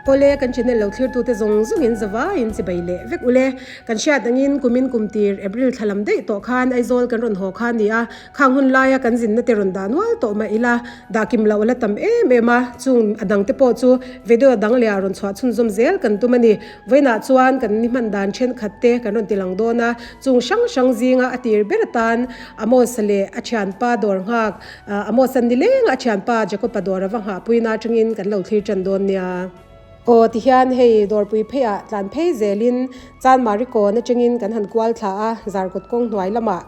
Awle, kan channel lo thlirtute zawng zawngin zavaiin chibai leh vek ule. Kan hriat angin kumin kum tir April thla lam daih tawh khan Aizawl kan rawn haw kha a ni a, khang hun laia kan zinna te rawn dah nual tawh mah ila dah kim loh a la tam em em a, chung a dangte pawh chu video dang leh ah rawn chhuah chhunzawm zel kan tum a ni. Vawiinah chuan kan ni hman dan thenkhat te kan rawn ti lang dawn a, chung hrang hrang zinga a tir ber atan Amos-a leh a thianpa dawr nghak Amos-a nileng a thianpa Jacob-a dawr a va nghahpuina atangin kan lo thlir tan dawn nia. Aw tihian hei dawrpui pheiah tlan phei zelin Chanmari kawn atangin kan han kual thla a, Zarkawt kawng hnuai lamah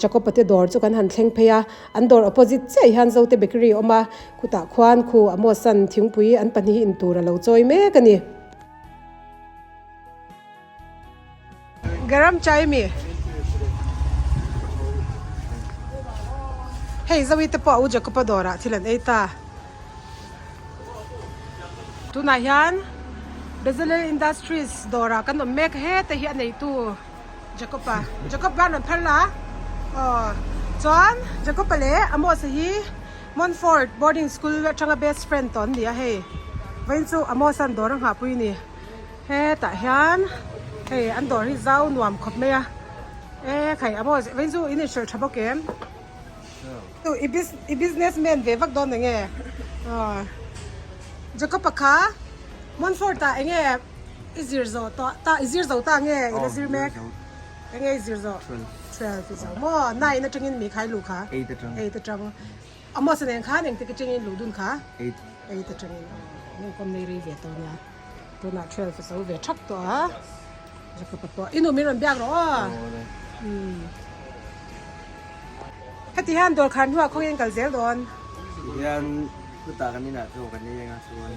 Jacob-a te dawr chu kan han thleng phei a, an dawr opposite chiah hian Zote Bakery a awm a, khutah khuan khu Amos-a'n thingpui an pahnih in tur a lo chawi mek a ni. Garam chai mi. Hei Zoe te pawh a u Jacob-a dawrah thil an ei ta. Tunah hian Bezalel Industries dawrah kan awm mek a heta hi a neitu Jacob-a. Jacob ban rawn phar la aw chuan Jacob-a leh Amos-a hi Montfort boarding school atanga best friend tawh an ni a hei. Vawiin chu Amos-a'n dawr a nghahpui a ni. Hetah hian hei an dawr hi zau nuam khawp mai a e khai a maw vawiin chu in inhrilh tha bawk em i i business man ve vak dawn enge aw Jacob a kha Montfort ah enge i zir zawh tawh ta i zir zo ta nge i la zir mek enge i zir zawh 12 i zo maw 9 atangin mi khai luh kha 8 atang Amos nen khan engtik atangin luh dun kha 8 atangin aw an inkawm nei rei ve tawh nia. Tunah 12 a zo ve thak tawh a, Jacob-a pawh i nu min rawn biak rawh aw. Umm. Heti hian dawr khan hnuah khawnge in kal zel dawn? Tihian chutah kan inah chaw kan ei anga chuan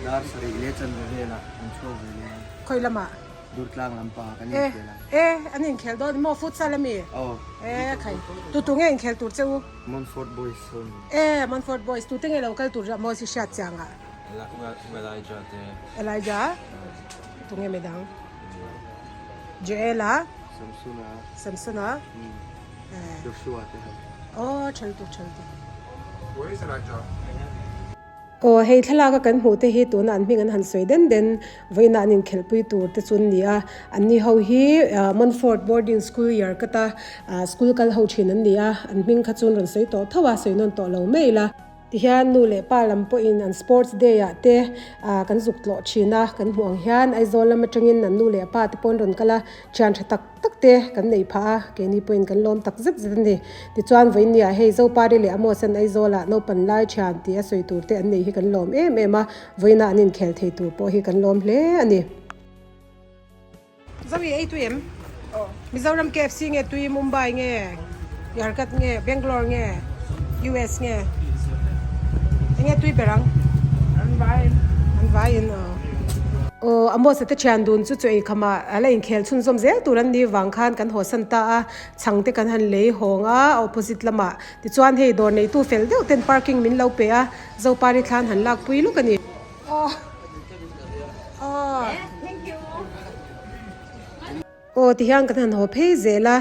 dar sarih leh chanve velah kan chhuak ve leh a. Khawi lamah? Durtlang lampa kan inkhel a. E, an inkhel dawn maw futsal ami? Aw. E khai, tu tu nge inkhel tur che u? Montfort Boys ho ni. E, Montfort Boys, tu te nge lo kal tur maw si hriat chiang ah? Elijah te. Elijah? Tunge midang? Joela? Samsona. Samsona? Joshua te ho. Oh, thal tu thal tu. Where is Elijah? Aw, hei thlalak a kan hmuh te hi tuna an hming an han sawi den den vawiinah an inkhelhpui tur te chu an ni a. Anni ho hi Montfort Boarding School Yarkata school kal ho thin an ni a. An hming kha chu an rawn sawi tawh tho a, sawi nawn tawh lo mai ila. Tihian nu leh pa lam pawhin an sports day ah te kan zuk tlawh thin a, kan hmuh ang hian Aizawl lam atangin an nu leh pa te pawh an rawn kal a, thian tha tak tak te kan nei phah a, keini pawhin kan lawm tak zet zet a ni. Tichuan vawiinni ah hei Zopari leh Amos an Aizawl ah naupan lai thian tih a sawi tur te an nei hi kan lawm em em a, vawiina an inkhel thei tur pawh hi kan lawm hle a ni. Zoe ei tui em? Mizoram KFC nge tui Mumbai nge Yarkat nge Bangalore nge US nge enge tui ber ang? An vaiin. An vaiin aw. Aw Amos a te thian dun chu chu ei kham ah a la inkhel chhunzawm zel tur an ni vang khan kan haw san ta a, chhang te kan han lei hawng a opposite lamah tichuan hei dawr neitu fel deuh ten parking min lo pe a, Zopari thlan han lak pui luk a ni. Aw tihian kan han haw phei zel a,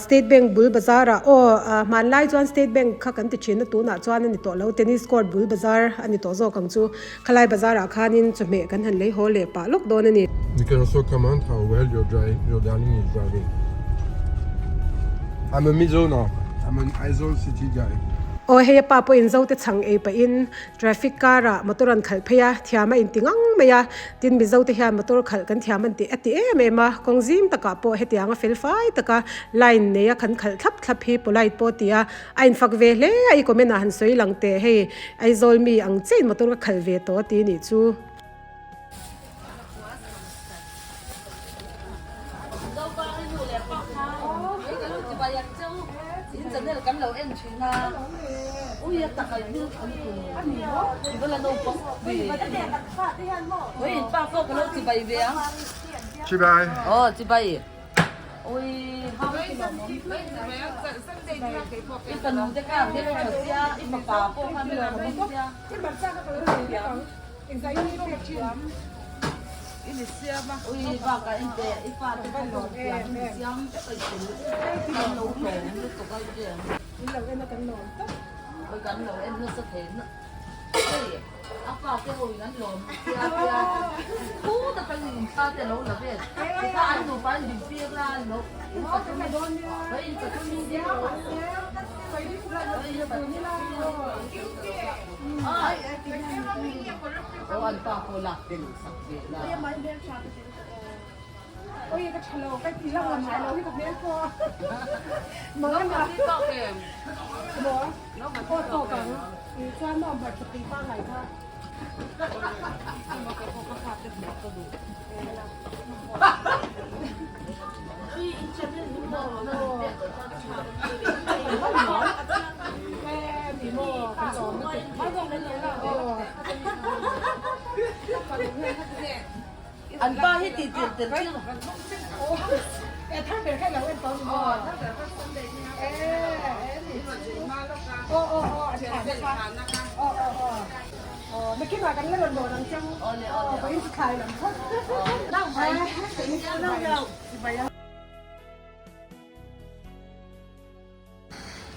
State Bank bul bazar ah aw hmanlai chuan State Bank kha kan ti thin a tunah chuan a ni tawh lo tennis court bul bazar a ni tawh zawk ang chu khalai bazar ah khanin chawhmeh kan han lei haw leh pah lawk dawn a ni. You can also comment how well your drive your darling is driving. I'm a Mizo now. I'm an Aizawl city guy. Aw hei a pa pawhin Zote chhang ei pahin Traffic car ah motor an khalh phei a, thiam a inti ngang mai a, tin Mizo te hian motor khalh kan thiam an ti a ti em em a, kawng zim takah pawh hetiang a fel fai taka line nei a kan khalh thlap thlap hi polite pawh ti a, a infak ve hle a i comment ah han sawi lang teh hei Aizawl mi ang chiahin motor ka khalh ve tawh a ti nih chu. A pa te ho in an lawm tia tia khut atangin in pa te lo la vel tikha an nupa an din tir la an lo in pathum in pathum in ding lo aw an pa pawh lak te luh sak ve la. An pa hi tih tir tel chiang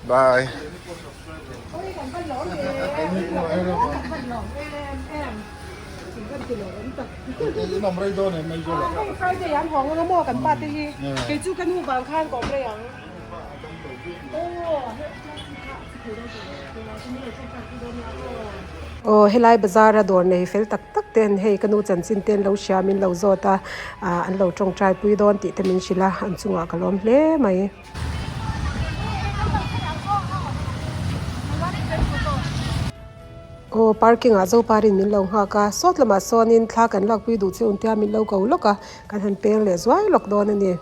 Bye. Friday an hawng anga maw kan pa te hi kei chu ka nu vang khan ka awm rei ang aw helai bazar a dawr nei fel tak tak ten hei ka nu chanchin te an lo hria min lo zawt a ah an lo tawngtai pui dawn tih te min hrilh a an chungah ka lawm hle mai. Aw parking ah zoparin min lo nghak a sawt lamah sawnin thla kan lakpui duh che un tia min lo ko lawk a kan han peng leh zuai lawk dawn a ni.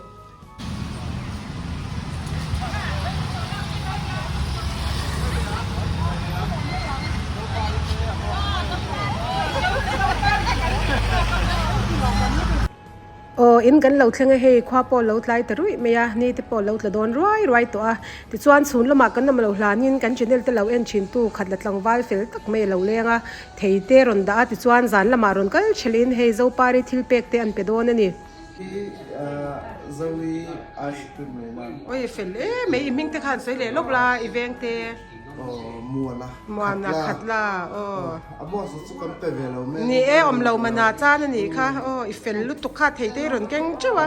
Aw, in kan lo thleng a hei, khua pawh lo tlai ta ruih mai a, ni te pawh lo tla dawn ruai ruai tawh a. Tichuan chhun lamah kan awm lo hlanin kan channel te lo en thin tu khat la tlangval fel tak mai a lo leng a, thei te rawn dah a, tichuan zan lamah rawn kal thelhin hei Zopari thil pek te an pe dawn a ni. Oi fel em mai, i hming te khan sawi leh lawk la, i veng te. Aw Muana Muana khat la aw. A boss chu kan pe ve lo mai. Ni e awm lo mana chan a nih kha aw i fel lutuk kha thei te i rawn keng teuh a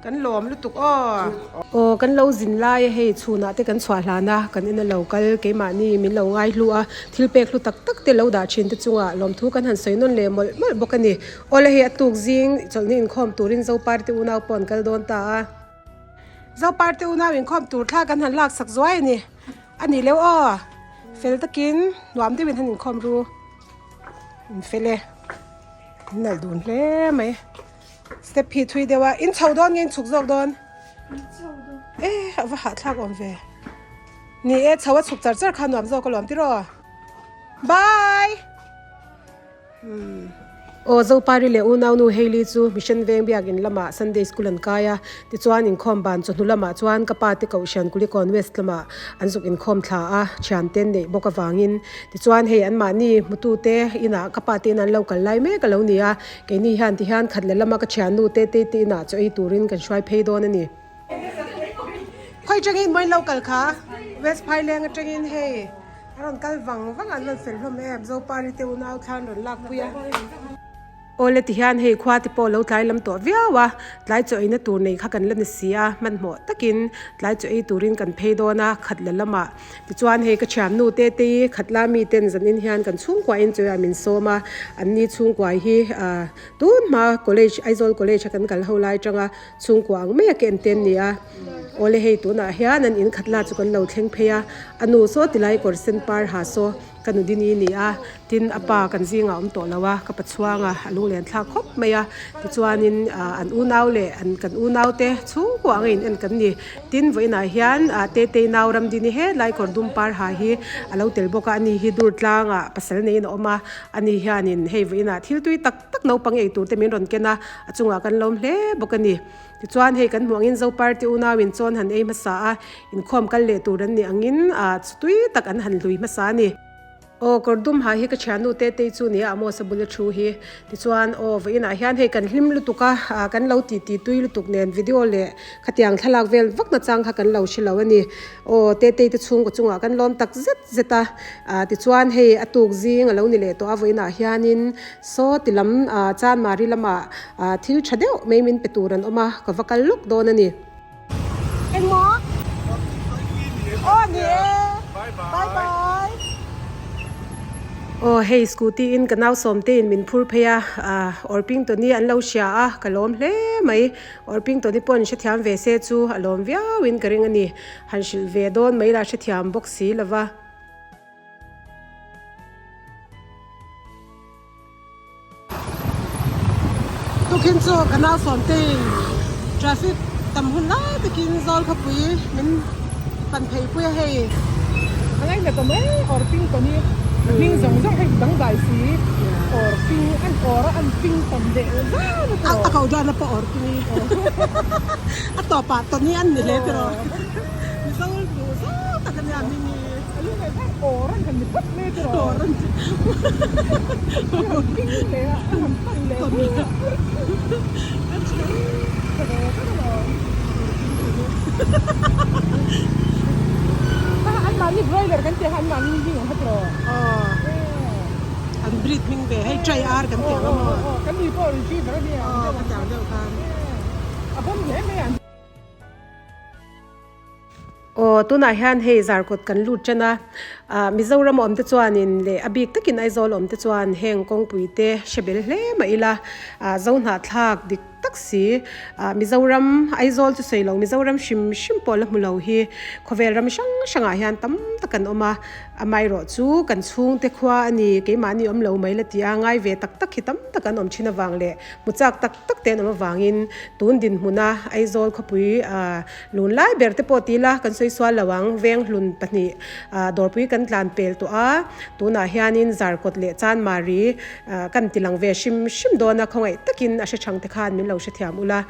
kan lawm lutuk aw. Aw kan lo zin lai a hei chhunah te kan chhuah hlan a kan ina lo kal keimahni min lo ngai hlu a thil pek hlu tak tak te lo dah thin te chungah lawmthu kan han sawi nawn leh mawlh mawlh bawk a ni. Awle hei a tuk zing chawlhni inkhawm turin Zopari te unau pawh an kal dawn ta a. Zopari te unau inkhawm tur thla kan han laksak zuai a ni. A nih leuh aw, fel takin nuam deuhin han inkhawm ru. In fel e, in nalh dun hle mai. Step hi thui deuh a, in chho dawn nge in chhuk zawk dawn? E, a va hahthlak awm ve. Ni e, chho a chhuk char char kha nuam zawk alawm tiraw. Bye! Aw Zopari leh unaunu Hailey chu Mission Veng biakin lamah Sunday School an kai a, tichuan inkhawm ban chawhnu lamah chuan ka pa te Kohhran Kulikawn West lamah an zuk inkhawm thla a, thiante an neih bawk avangin. Tichuan hei anmahni hmutute inah ka pa te in an lo kal lai mek a lo ni a, keini hian tihian khat leh lama ka thiannu te te te inah chaw ei turin kan hruai phei dawn a ni. Khawi tangin mawi lo kal kha West Phaileng atangin hei a rawn kal vang vang an rawn fel hlawm em Zopari te unau thla an rawn lak pui a. Awle ti hian hei khua te pawh lo tlai lam tawh viau a, tlai chaw eina tur nei kha kan la ni si a, hmanhmawh takin tlai chaw ei turin kan phei dawn a, khat la lamah tichuan hei ka thiannu te te i khat la mi ten zanin hian kan chhungkuahin chaw ah min sawm a, anni chhungkua hi tun hma college Aizawl college a kan kal ho lai tanga Chhungkua ang mai a ken te an ni a, awle hei tunah hian an in khat la chu kan lo thleng phei a, a nu saw tilai kawr sen par ha saw ka nu dini ni a, tin a pa kan zingah a awm tawh lo a, ka pa chhuanga a lunglen thlak khawp mai a, tichuanin an unau leh an kan unau te chhungkua anga in en kan ni, tin vawiinah hian Tetei nau ram dini helai kawr dum par ha hi a lo tel bawk a, ani hi dur tlangah pasal neiin a awm a, ani hianin hei vawiinah thil tui tak tak naupang ei tur te min rawn ken a. A chungah kan lawm hle bawk a ni. Tichuan hei kan hmuh angin Zopar te unauin chawn han ei hmasa a, inkhawm kal leh tur an nih angin ah chutui tak an han hlui hmasa a ni. Aw kawr dum ha hi ka thiannu te tei chu nia Amos a bula thu hi tichuan aw vawiin ah hian hei kan hlim lutuk a ah kan lo ti ti tui lutuk nen video leh khatiang thlalak vel vak na chang kha kan lo hre lo a ni aw te tei te chhungkaw chungah kan lawm tak zet zet a ah tichuan hei a tuk zing a lo ni leh tawh a vawiin ah hianin saw ti lam ah chanmari lamah ah thil tha deuh mai min pe tur an awm a ka va kal lawk dawn a ni. Engmaw? Aw ni e. Bye bye. Aw hei scooty in ka nau sawmte in min phur phei a, ah Orpingtoni an lo hria a, ka lawm hle mai. Orpingtoni pawh an hrethiam ve se chu a lawm viau in ka ring a ni. Han hrilh ve dawn mai lah hrethiam bawk si lova. Tukin chu ka nau sawmtein traffic tam hun lai takin zawl khawpui min pan phei pui a hei. A ngaihna ta mai awr ping tawh ni a hming zawng zawng hei dang dai si awr ping an awr a an ping tam leh zan a tawh. A ko dan a pawh awr ping i a tawpah tawh ni an ni hle tiraw Mizo duh zau tak a nia hming hi. A lu ngaih khan awr an han ni phawt mai tiraw. Awr an ti. A han ping leh a, a han pan leh hu a. A tha Tha ve vek alawm. Kha anmahni broiler kan tih a kha anmahni hming ang kha tiraw. Aw. An breed hming ve hei try ar kan tih ang a maw. Aw kan ni pawh retriever a nia. Aw ka tiang deuh khan. A bawm hle mai a. Aw tunah hian hei zarkawt kan lut tan a, ah Mizoram awm te chuanin leh a bik takin Aizawl awm te chuan heng kawngpui te hre bel hle mah ila ah zohnahthlak dik tak si ah Mizoram Aizawl chu sawi lo Mizoram hrim hrim pawh la hmu lo hi khawvel ram hrang hrangah hian tam tak an awm a, amaherawh chu kan chhungte khua a ni keimahni awm lo mai la ti a ngai ve tak tak hi tam tak an awm thin avang leh hmu chak tak tak te an awm avangin tun dinhmuna Aizawl khawpui ah Lun lai ber te pawh ti ila kan sawi sual lo ang, Venghlun pahnih dawrpui kan tlan pel tawh a, tunah hianin Zarkawt leh Chanmari kan ti lang ve hrim hrim dawn a, khawngaih takin a hre chhang te khan min lo hrethiam ula.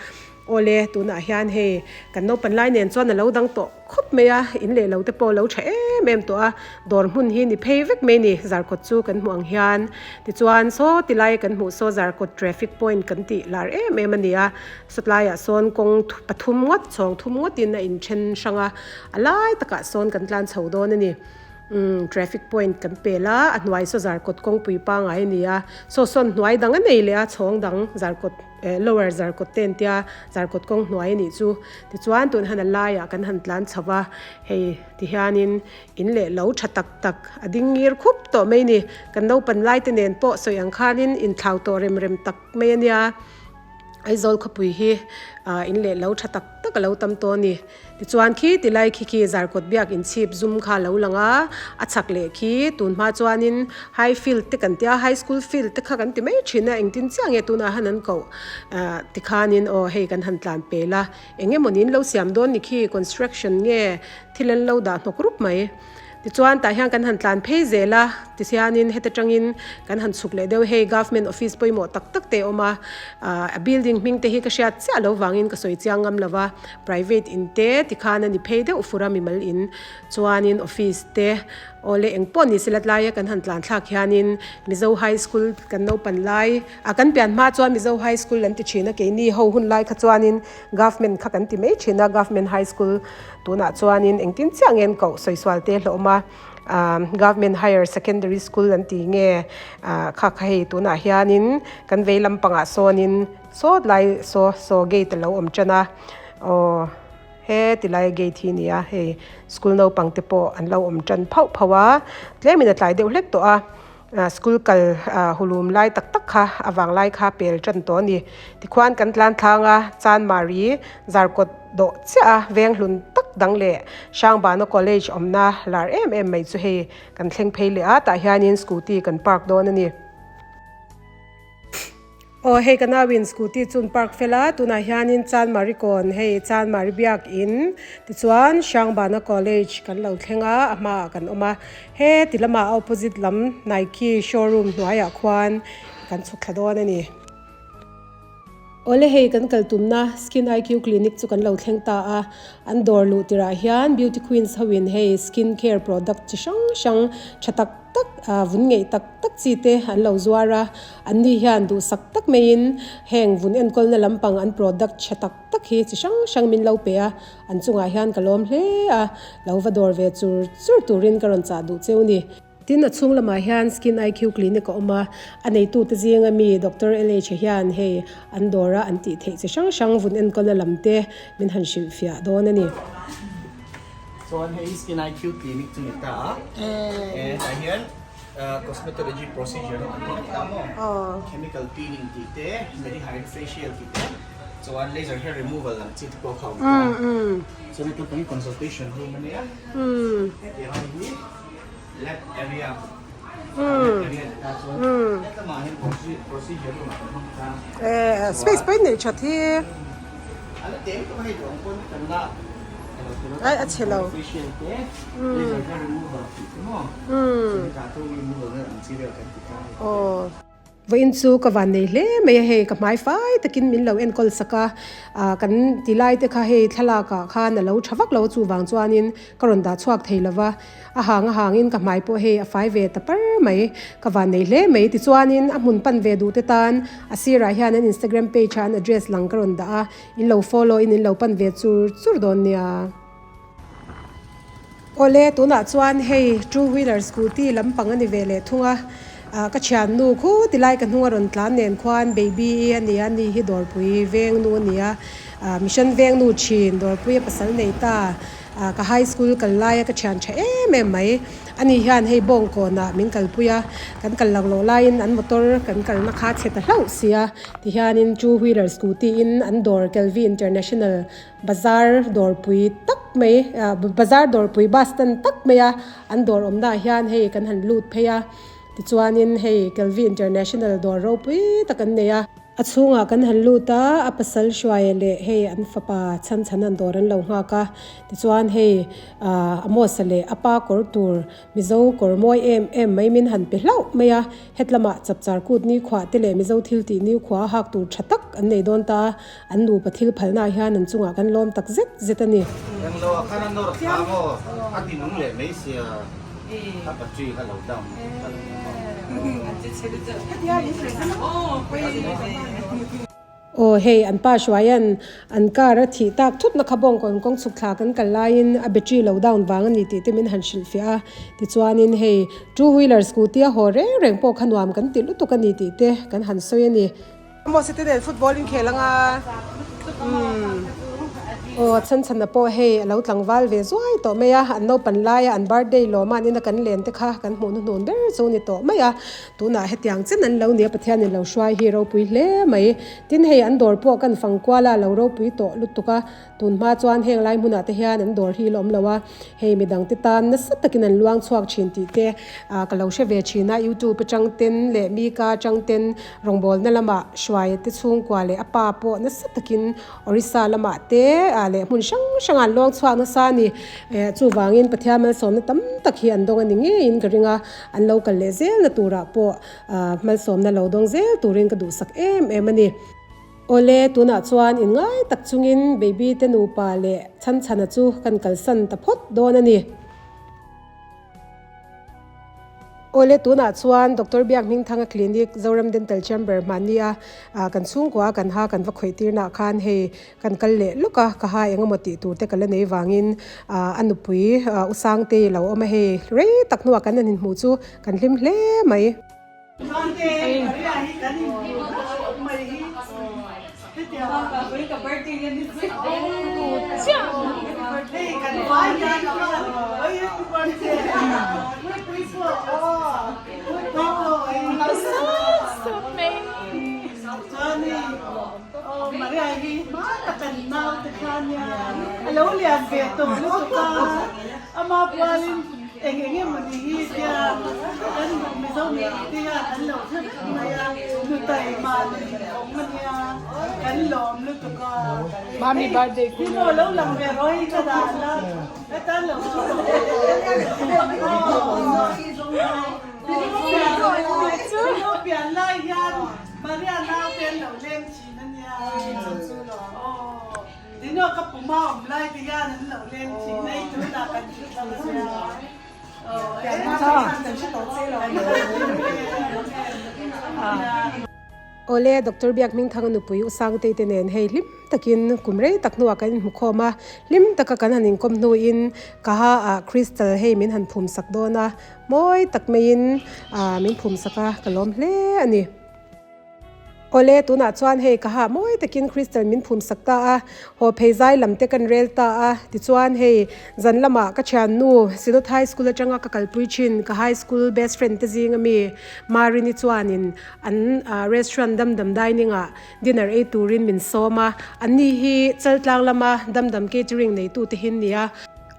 Awle, tunah hian hei kan naupan lai nen chuan a lo dang tawh khawp mai a, in leh lo te pawh a lo tha em em tawh a, dawr hmun hi ni phei vek mai ni Zarkawt chu kan hmuh ang hian. Tichuan saw ti lai kan hmuh saw Zarkawt traffic point kan tih lar em em a ni a, Sawtlaiah sawn kawng pathum ngawt, chhawng thum ngawtin a inthen hrang a, a lai takah sawn kan tlan chho dawn a ni. Umm traffic point kan pel a, a hnuai saw Zarkawt kawngpui pangai a ni a, saw sawn hnuai dang a nei leh a, chhawng dang Zarkawt eh lower Zarkawt te an tia, Zarkawt kawng hnuai a nih chu. Tichuan tun han a laiah kan han tlan chho va, hei tihianin in leh lo tha tak tak a ding ngir khup tawh mai a ni. Kan naupan lai te nen pawh sawi ang khanin inthlau tawh rem rem tak mai a nia. Aizawl khawpui hi ah in leh lo tha tak tak a lo tam tawh a ni. Tichuan khi ti lai khi khi Zarkawt biak inchhip zum kha a lo lang a, a chhak leh khi tun hma chuanin high field te kan tia high school field te kha kan ti mai thin a engtin chiah nge tunah han an koh ah tikhanin aw hei kan han tlan pel a eng emaw niin lo siam dawn ni khi construction nge thil an lo dah hnawk rup mai. Tichuan tah hian kan han tlan phei zel a, tihianin heta tangin kan han chhuk leh deuh hei government office pawimawh tak tak te a awm a, ah a building hming te hi ka hriat chiah lo vangin ka sawi chiang ngam lo va, private in te tikhan a ni phei deuh fur a mimal in chuanin office te aw le eng pawh ni se la tlaia kan han tlan thlak hianin Mizo high school kan naupan lai ah kan pian hma chuan Mizo high school an ti thin a keini ho hun lai kha chuanin government kha kan ti mai thin a government high school Tunah chuanin engtin chiah nge an koh sawi sual te hlawm a, aaa government higher secondary school an ti nge aaa kha kha hei tunah hianin kan vei lampangah sawnin sawt lai saw saw gate a lo awm tan a aw he tilai gate hi a ni a hei school naupang te pawh an lo awm tan phauh phauh a tlemin a tlai deuh hlek tawh a. School kal hulum lai tak tak kha a vang lai kha pel tan tawh a ni. Tikhuan kan tlan thlang a, Chanmari Zarkawt dawh chiah a veng hlun tak dang leh Hrangbana College awmna lar em em mai chu hei kan thleng phei leh a, tah hianin scooty kan park dawn a ni. Aw hei ka nauin scooty chu an park fel a, tunah hianin Chanmari kawn hei Chanmari biak in tichuan Hrangbana College kan lo thleng a, a hmaah kan awm a, he ti lamah a opposite lam Nike showroom hnuaiah khuan kan chhuk thla dawn a ni. Awle hei kan kal tumna Skin IQ Clinic chu kan lo thleng ta a, an dawr luh tirah hian beauty queens ho in hei skin care product chi hrang hrang tha tak tak vun ngeih tak tak chi te an lo zuar a, an ni hian duhsak tak maiin heng vun enkawlna lampang an product tha tak tak hi chi hrang hrang min lo pe a, an chungah hian ka lawm hle a, lo va dawr ve chur chur turin ka rawn chah duh cheu ni. Tin, a chhung lamah hian Skin IQ Clinic a awm a, a neitute zinga mi Doctor LH hian hei an dawra an tih theih chi hrang hrang vun enkawlna lam te min han hrilhfiah dawn a ni. Chuan hei Skin IQ Clinic chu ni ta a, hetah hian cosmetology procedure ho kan ti vek ta maw, chemical peeling tih te, medihyde facial tih te, chuan laser hair removal lam chi te pawh kha a awm ta a. Chuan hei tupang hi consultation room a nia, hetiang hi. Lab area lab area ni ta chuan hetlama hian procedure room ah kan hmang ta eh space pawh in neih that hi a la tem tawh hei duh ang pawn kan la ai a chhe lo facial te laser hair removal tih te maw chuan tattoo removal na ang chi vel kan ti ta aw. Vawiin chu ka van nei hle mai a hei ka hmai fai takin min lo enkawl sak a, ah kan ti lai te kha hei thlalak ah khan a lo tha vak lo chuvang chuanin ka rawn dah chhuak thei lo va, a hang a hangin ka hmai pawh hei a fai ve ta par mai, ka van nei hle mai tichuanin a hmun pan ve duh te tan a sirah hian an Instagram page ah an address lang ka rawn dah a, in lo follow in in lo pan ve chur chur dawn nia. Awle tunah chuan hei two wheeler scooty lampang a ni ve leh thung a, ah ka thiannu khu tilai ka hnung a rawn tlan nen khuan baby i a ni a, ni hi dawrpui veng nu a ni a, ah mission veng nu thin dawrpui a pasal nei ta, ah ka high school kal laia ka thian tha em em mai a ni hian hei bawngkawnah min kalpui a, kan kal lak loh laiin an motor kan kalna kha chhe ta hlauh sia tihianin two wheeler scooty in an dawr Kelvin International Bazar dawrpui tak mai ah bazar dawrpui bus stand tak mai a an dawr awmna ah hian hei kan han lut phei a tichuanin hei Kelvin International dawr ropui tak an nei a. A chhungah kan han lut a a pasal hruaia leh hei an fapa chhan chhan an dawr an lo nghak a tichuan hei ah Amos-a leh a pa kawr tur Mizo kawr mawi em em mai min han pe hlauh mai a, hetlamah chapchar kut nikhua te leh Mizo thil tih nikhua hak tur tha tak an nei dawn ta a, an nupa thil phalnaah hian an chungah kan lawm tak zet zet a ni. Englo ah khan a nawr thla maw? A ti nung leh mai sia, a battery kha lo down ka lo hmu. Aw hei an pa Hruaia'n an car a thih tak thut na kha bawngkawn kawng chhuk thla kan kal laiin a battery lo down vang a ni tih te min han hrilhfiah a, tichuanin hei two wheeler scooty a haw reng reng pawh kha nuam kan ti lutuk a ni tih te kan han sawi a ni. Maw City nen football in khel anga umm. Aw a chhan chhan a pawh hei a lo tlangval ve zuai tawh mai a, an naupan laia an birthday lawm a an ina kan len te kha kan hmuh hnuhnun ber chu ni tawh mai a. Tunah hetiang chen an lo nia Pathian in lo hruai hi ropui hle mai. Tin hei an dawr pawh kan fang kual a lo ropui tawh lutuk a, tun hma chuan heng lai hmunah te hian an dawr hi la awm lo a, hei midang te tan nasa takin an luang chhuak thin tih te ka lo hre ve thin a, YouTube atang ten leh Mika atang ten rawngbawlna lamah hruai te chhungkua leh a pa pawh nasa takin Orissa lamah te leh hmun hrang hrangah an luang chhuak nasa a ni. Chuvangin Pathian malsawmna tam tak hi an dawng a ni ngeiin ka ring a. An lo kal leh zelna turah pawh hmalsawmna lo dawng zel turin ka duhsak em em a ni. Awle, tunah chuan inngai tak chungin baby te nupa leh chhanchhana chu kan kalsan ta phawt dawn a ni. Awle, tunah chuan Doctor Biakhmingthanga Clinic, Zoram Dental Chamber hmahnia kan chhungkua kan ha kan va khawih tirnaah khan hei Kan kal leh lawk a, ka ha eng emaw tih tur te ka la nei vangin a nupui U Sangtei lo awm a hei rei tak hnuah kan han inhmuh chu kan hlim hle mai. Aw Maria hi hma tak an nau te kha nia a lo lian ve tawh lutuk a, ama pualin eng eng emaw ni hi tia kan Mizo mipui te hian an lo hre vek mai a, nu taima ni awm a nia kan lawm lutuk a. Hei hi maw lo lang ve rawh hei ka dah la hetan lo thu rawh aw pian lai hian. Maria nau te an lo leng thin a nia. Aw Dino ka puma awm lai te hian an lo leng thin a i tunah kan thu thla a nia. Awle, Doctor Biak Hmingthanga nupui U Sangtei te nen hei hlim takin kum rei tak hnuah kan inhmu khawm a, hlim taka kan han inkawm hnuin ka ha ah Crystal hei min han phum sak dawn a, mawi tak maiin min phum sak a, ka lawm hle a ni. Awle, tunah chuan hei ka ha mawi takin Crystal min phum sak ta a, haw phei zai lam te kan rel ta a, tichuan hei zan lamah ka thiannu Synod High School atanga ka kalpui thin ka high school best friend te zinga mi Marini chuanin an restaurant Damdam Dining ah dinner ei turin min sawm a, anni hi Chaltlang lama Damdam Catering neitu te hi an ni a.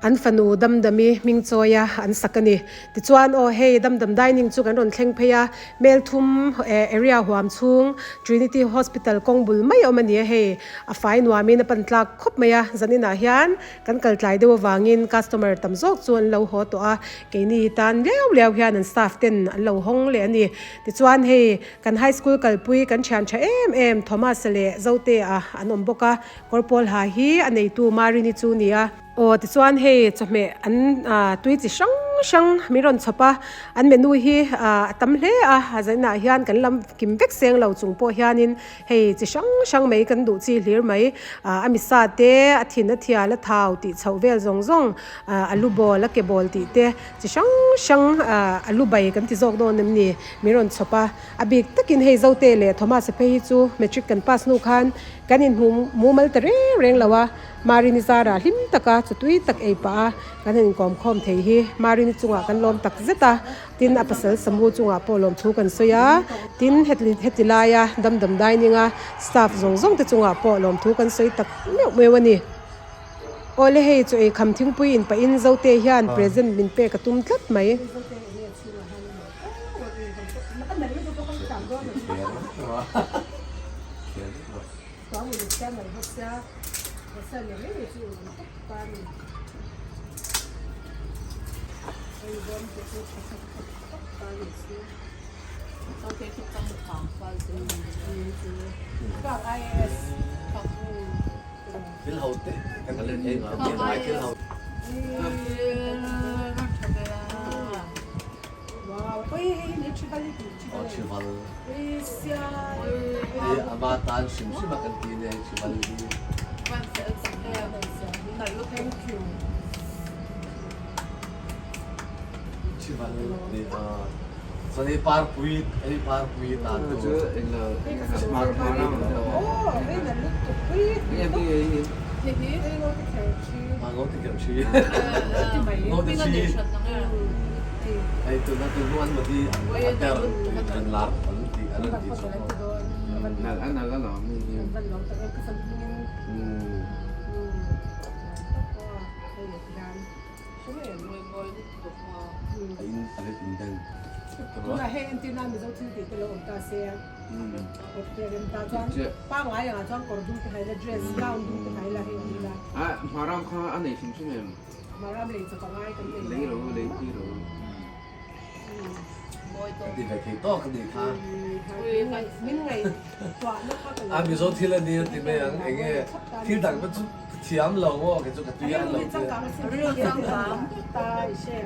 An fanu Damdami hming chawia an sak a ni. Tichuan aw hei Damdam Dining chu kan rawn thleng phei a, Melthum area huam chhung Trinity Hospital kawng bul mai a awm a ni a hei, a fai nuamin a pan tlak khawp mai a, zaninah hian kan kal tlai deuh avangin customer tam zawk chu an lo haw tawh a, keini tan liau liau hian an staff ten an lo hawng leh a ni. Tichuan hei kan high school kalpui kan thian tha em em Thomas-a leh Zote-a an awm bawk a, kawrpawl ha hi a neitu Marini chu ni a. Aw tichuan hei chawhmeh an tui chi hrang hrang min rawn chhawp a, an menu hi a tam hle a, a zainah hian kan lam kim vek seng lo chung pawh hianin hei chi hrang hrang mai kan duh chi hlir mai, a misa te, a thin a thial a thau tih chhoh vel zawng zawng, a lu bawl a ke bawl tih te chi hrang hrang a lu bai kan ti zawk dawn em ni min rawn chhawp a, a bik takin hei Zote leh Thomas-a phei hi chu matric kan pass hnu khan kan inhmu mumal ta reng reng lo a. Marini zarah hlim taka chu tui tak ei pah a, kan han inkawm khawm thei hi Marini chungah kan lawm tak zet a, tin a pasal Samu chungah pawh lawm thu kan sawi a, tin heti laia Damdam Dining a staff zawng zawng te chungah pawh lawm thu kan sawi tak meuh meuh a ni. Awle hei chu ei kham thingpui in pahin Zote hian present min pek a tum tlat mai. Ama tan hrim hrim a kan ti nia hei chival hi. Chival ni a. Chuan hei parpui hei parpui tan tur. Hei tuna tu hnu an madi an ter an lar an ti an rawn ti chhuak ho. A in a let in den. Tunah hei entirna Mizo thil tih te lo awm ta se a. Kawr te rem ta chuan pangngai angah chuan kawr dum te hai la dress gown dum te hai la hei an ila. A Hmaram kha a nei hrim hrim em? Hmaram lei chawp a ngai kan nei. Lei ro lei pui ro. Ka ti ve thei tawk a nih kha. Min ngaih tuah na kha ka lo. A Mizo thil a ni a ti mai ang enge thil dang pawh chu ka thiam lo maw kei chu ka tui an lo tia. Ril changkang ta i hre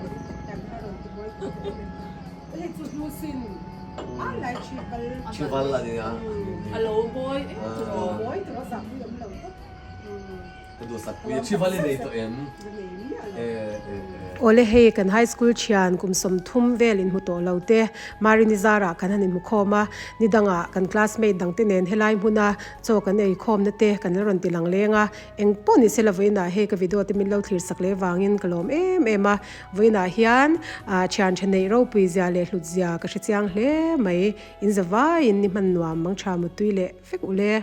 kan kha rawn ti buai tawh awm e. Hei chu hnu sin a lai chival. Chival a nia. A lo mawi em chu. A lo mawi tawh a zahpui awm lo tawp. Ka duhsak pui a chival i nei tawh em? Awle hei kan high school thian kum 30 vel inhmu tawh lo te Marini zarah kan han inhmu khawm a, ni dangah kan classmate dangte nen helai hmuna chaw kan ei khawmna te kan la rawn ti lang leng a, eng pawh ni sela vawiinah hei ka video te min lo thlir sak leh vangin ka lawm em em a, vawiinah hian thian tha neih ropui zia leh hlut zia ka hre chiang hle mai, in zavaiin ni hman nuam mang tha mutui leh vek ule.